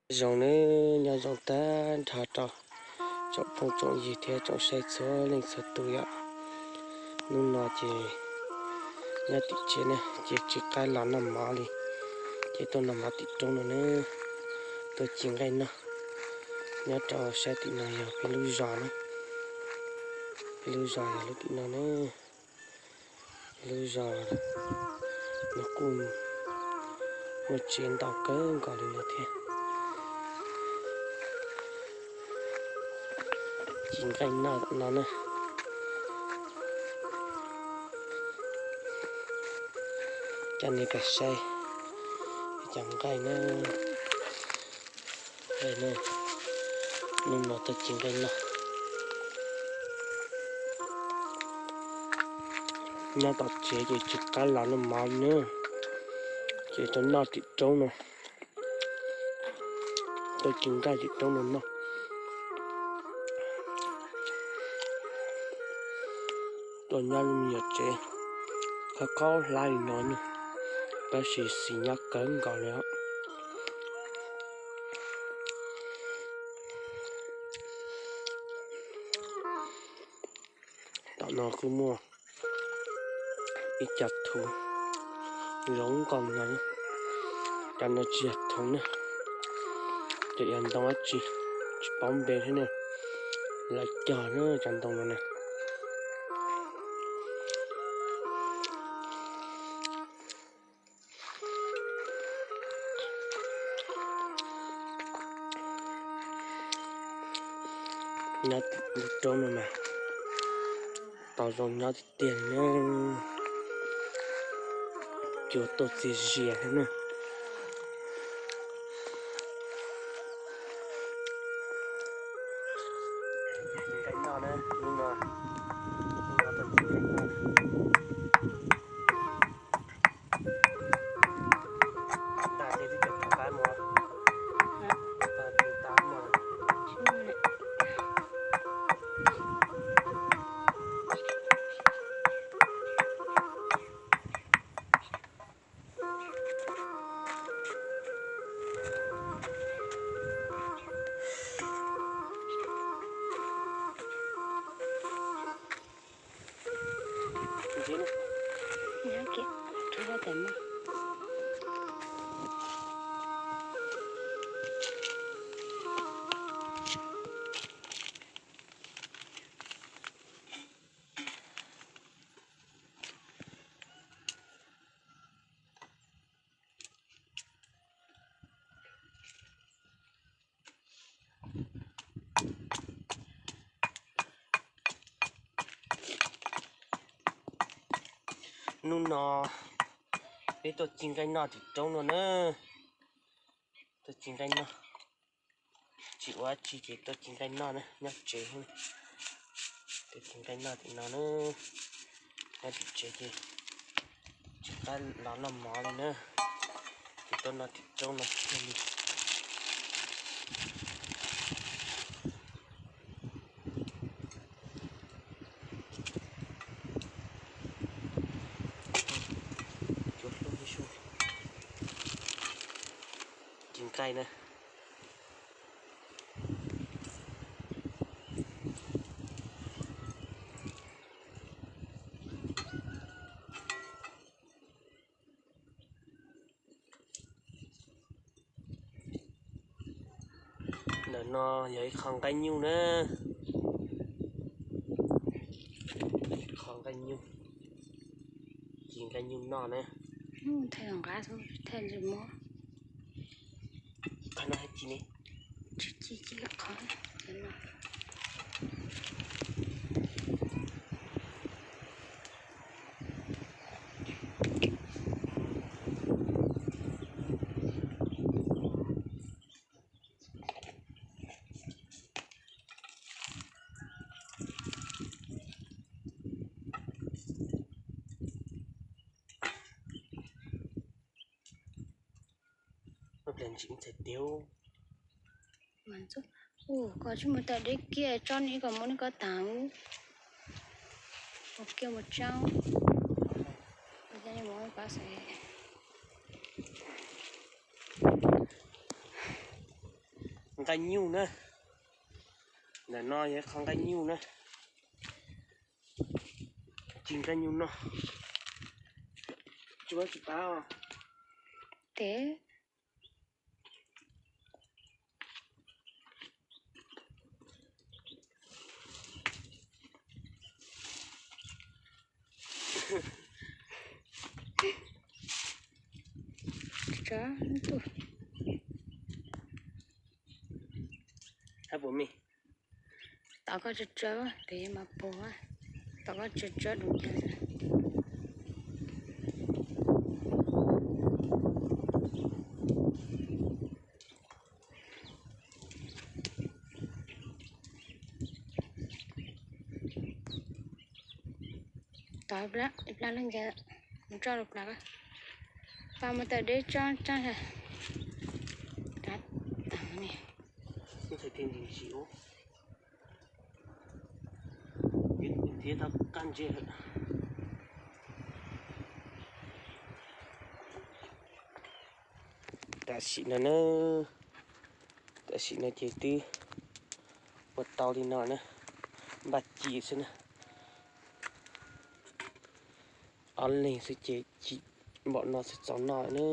Zoo ne, nyob zoo tag nrho rau tsoom phooj tsoom ywg thiab tsoom saib txhua leej txhua tus yom. Hnub no ces nyob tim tsev ne ces tsis qab los noj mov li, ces tuaj noj mov tim roob no ne, tuaj ci nqaij noj. Nyob rau sab tim no yog peb lub zos na, peb lub zos yog lub tim no na. Lub zos no kuj muaj tsev ntau kawg nkaus li no thiab. Ci nqaij noj no na. Coj nej pais saib cov nqaij na. Hnub no tuaj ci nqaij noj. Nyob tom tsev ces tsis qab los noj mov na, ces tuaj noj tim roob no. Tuaj ci nqaij tim roob no noj. Tuaj nyob lub me nyuam tsev khaub khaub hlab li no ne, tab sis xis nyob kawg nkaus li os. Tom no kuj muaj ib co thuv zoo nkaus no, cov no tsis yog thuv na, ces yog ntoo dab tsi tsis paub npe thiab ne, lawv cog na cov ntoo no na. Nyob lub roob no mas tau zoo nyob tiag tiag li na, cua tuaj txias zias thiab na. Hnub no peb tuaj ci nqaij noj tim roob no na. Tuaj ci nqaij noj, tsis ua dab tsi ces tuaj ci nqaij noj na, nyob tsev. Tuaj ci nqaij noj tim no na, nyob tim tsev ces tsis qab los noj mov li na, ces tuaj noj tim roob no thiaj li ci nqaij na. Ntawm no yog ib qho nqaij nyuj na, qho nqaij nyuj, ci nqaij nyuj noj na. Thaij nqa xwb, thaij ntsej muag. Qhov no ci ne. Tsis ci, ci qhov no. Ua ntsis ntxhais tiag. Ua, koj tsis mus tawm deb kiag tso ni kom mus ni koj taag. Mus kiag mus tsaab. Mus koj xwb. nqaij nyuj na. Ntawm no yog qhov nqaij nyuj na. Ci nqaij nyuj no. Tsis tsis pab os. Tes. Hab puas me? Tom koj tsawv tsawv, tes mas puas, tom koj tsawv tsawv dum cas. Tod plab, plab leej cas mus tso rau plab ko. Pab mus tawm deb tso tso. Thiab tau qab ntse. Tam sim no na, tam sim no ces twb ua tau li no na, npaj ci xwb na. Ob leeg xwb ces ci npaum no xwb txaus noj na,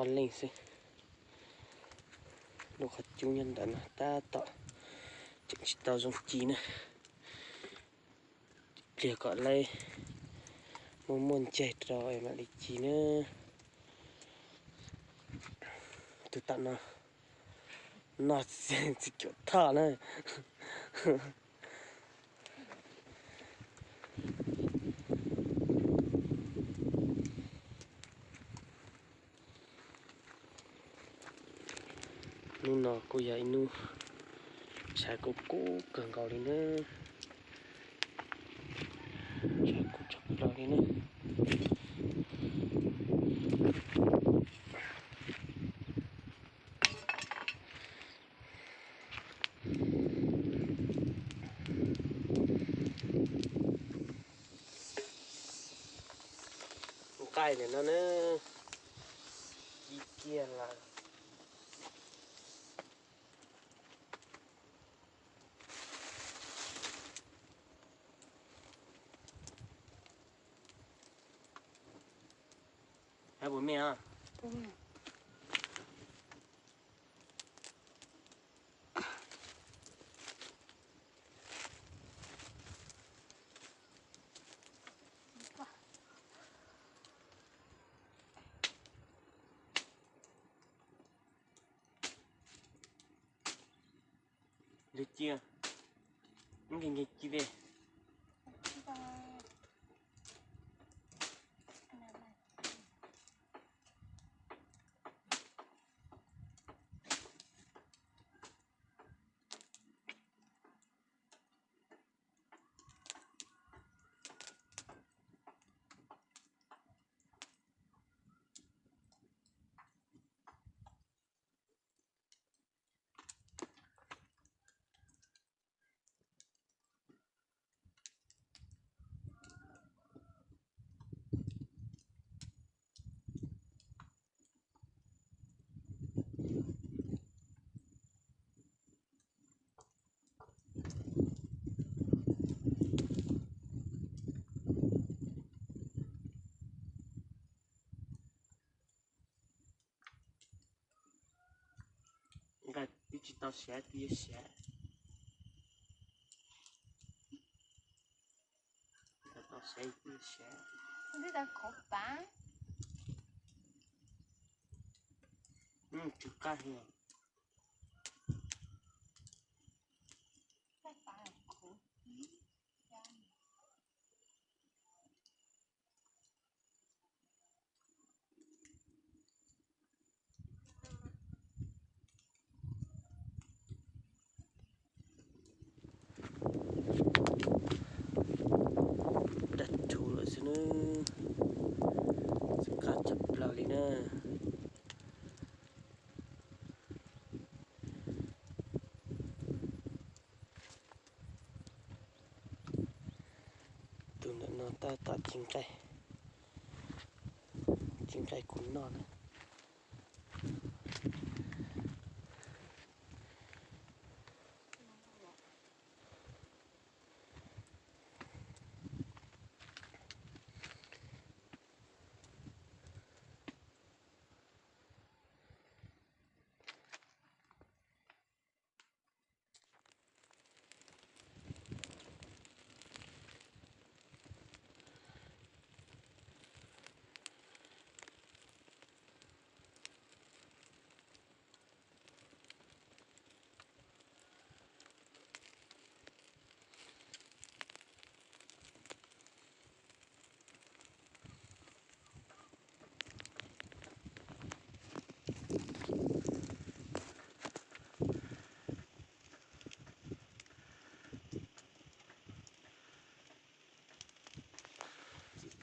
ob leeg xwb. Lub qhov cub nyob ntawm no tab tom tseem tsis tau zoo ci na. Pliag kom lawv muaj muaj ntseg rau mam li ci na. Tus tom no noj txiv cuam thoj na. Hnub no kuj yog ib hnub tshav kub kub kawg nkaus li na. Tshav kub tshaj plaws li na. Nqaij ntawm no na, ci kiag lawm. Hab puas me os? Lwg cia, nkees nkees ci ve. Nqaij twb tsis tau siav twb yuav siav. Tsis tau siav twb yuav siav. Twb tau khov pav. Tsw qab heev. Dab tshauv lawm xwb na, txawv qab tshaj plaws li na. Tus ntawm no tab tom ci nqaij, ci nqaij kuv noj na.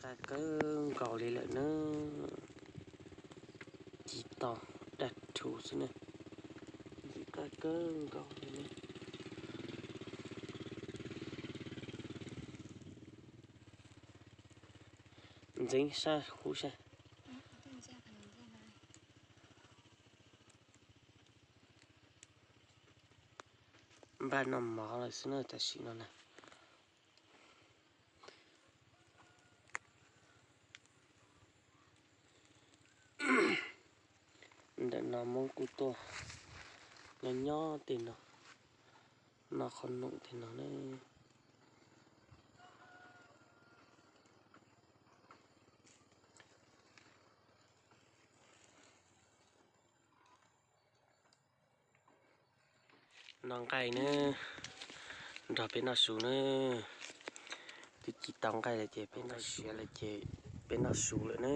Qab kawg nkaus li lawm na. Ci tau daj rhuv xwb na. Ntxim qab kawg nkaus li na. Ntxeev sab hub sab. Npaj noj mov lawm xwb na tam sim no na. Ntawm no Hmoob kuj tuaj nyob nyob tej no, noj qhob noom tej no na. Noj nqaij na, nrog peb noj su na. Twb ci tau nqaij lawm ces peb noj siav lawm ces peb noj su lawm na.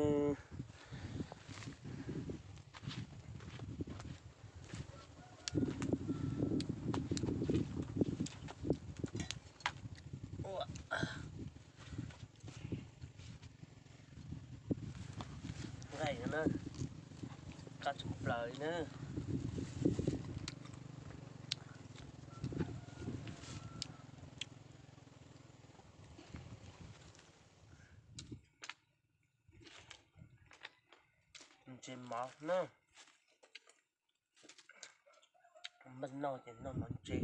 Nqaij na, qab tshaj plaws li na. Ntse mov na. Npaj noj ces noj mov ntse.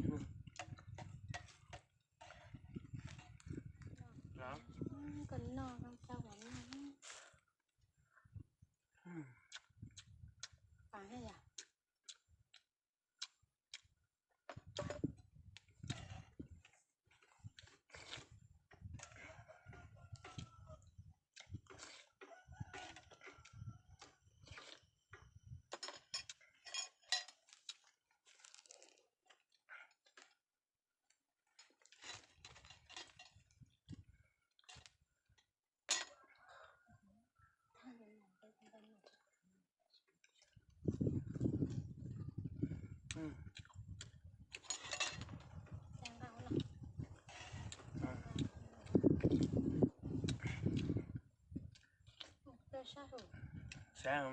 Sab,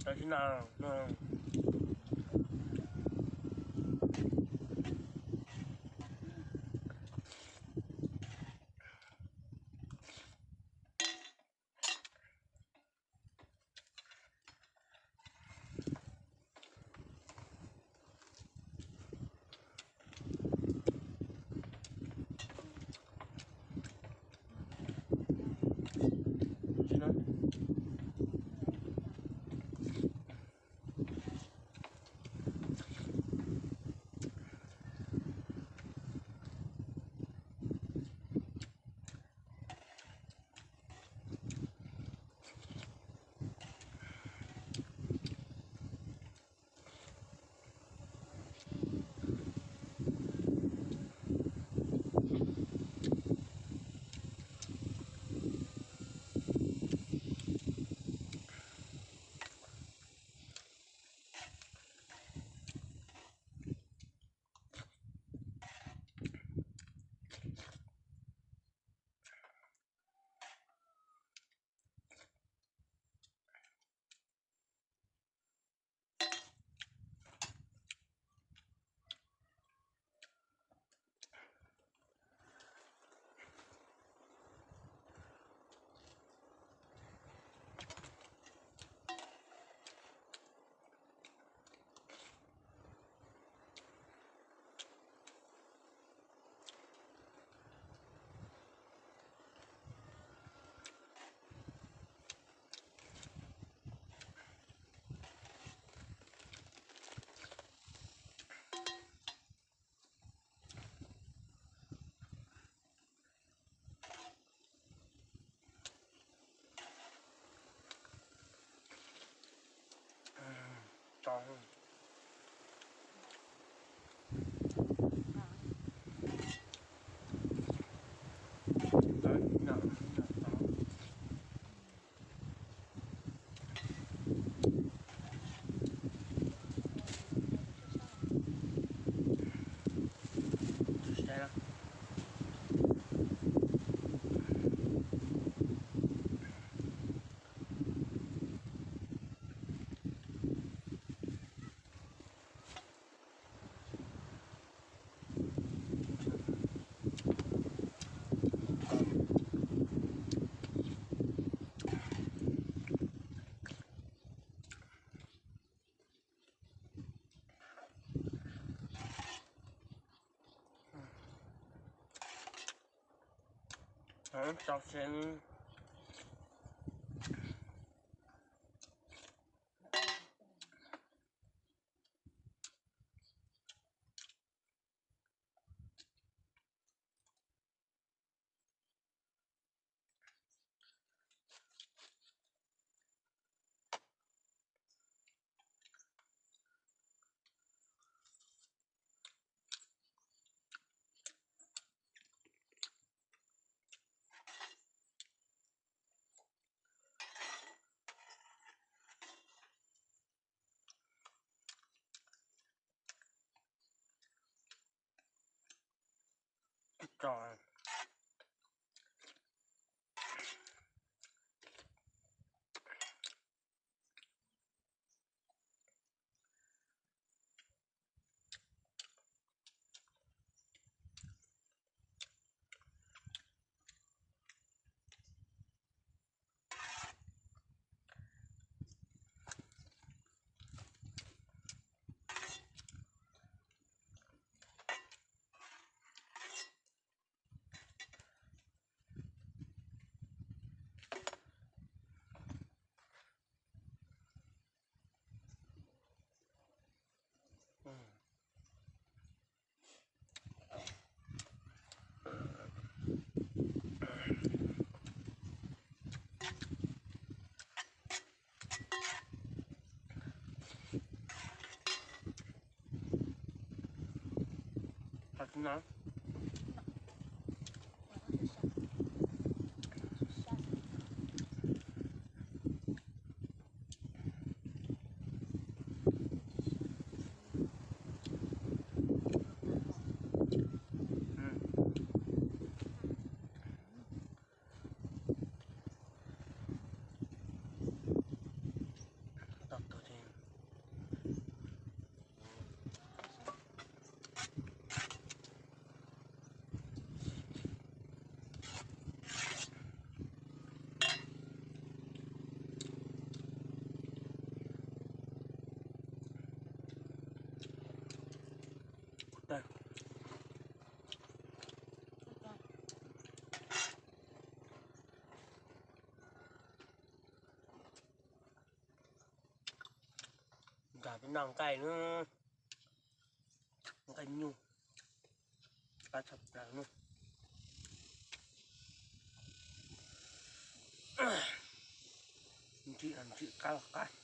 tau tsis no. Tso se. Tso. Nkag peb noj nqaij na, nqaij nyuj, qab tshaj plaws na. Ntsim ntsim qab los qab.